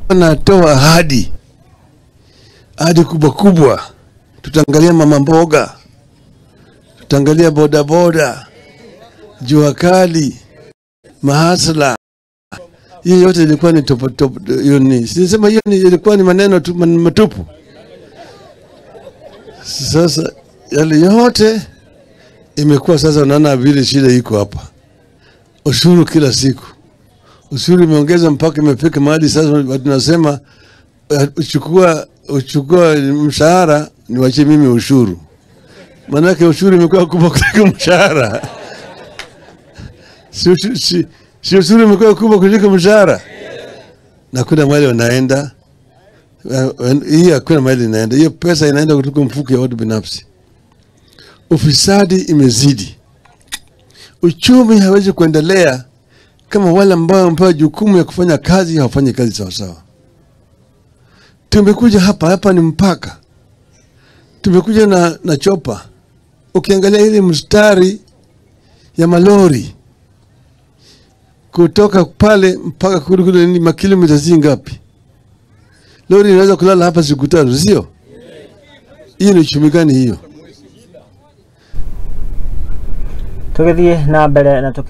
Natoa ahadi, ahadi kubwa kubwa. Tutaangalia mama mboga, tutaangalia bodaboda, jua kali, mahasla. Hiyo yote ilikuwa ni topo topo, hiyo ni sisema, hiyo ni ilikuwa ni maneno tu matupu. Sasa yale yote imekuwa sasa, unaona vile shida iko hapa. Ushuru kila siku, ushuru imeongeza mpaka imefika mahali sasa tunasema uchukua mshahara niwachie mimi ushuru, maanake ushuru imekuwa kubwa kuliko mshahara. Si ushuru imekuwa kubwa kuliko mshahara, na kuna mahali wanaenda hii, hakuna mahali inaenda hiyo pesa, inaenda kutoka mfuko ya watu binafsi. Ufisadi imezidi, uchumi hawezi kuendelea kama wale ambao wamepewa jukumu ya kufanya kazi hawafanyi kazi sawasawa. Tumekuja hapa, hapa ni mpaka, tumekuja na chopa. Ukiangalia ile mstari ya malori kutoka pale mpaka kule kule ni makilomita zingapi? Lori inaweza kulala hapa siku 3, sio? Hiyo ni uchumi gani hiyo? Tugithie na mbere na.